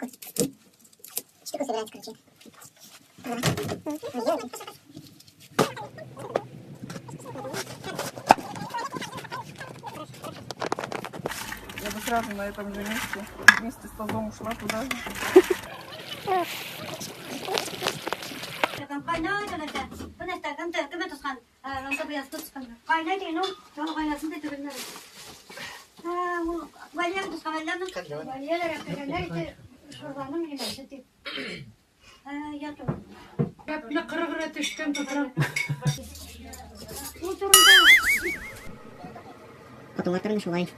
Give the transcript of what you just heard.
Штуку. Штуку собирается, короче. Ага. Ну, делайте. Я бы сразу на этом же месте вместе с тазом ушла туда же. Катулар шулай.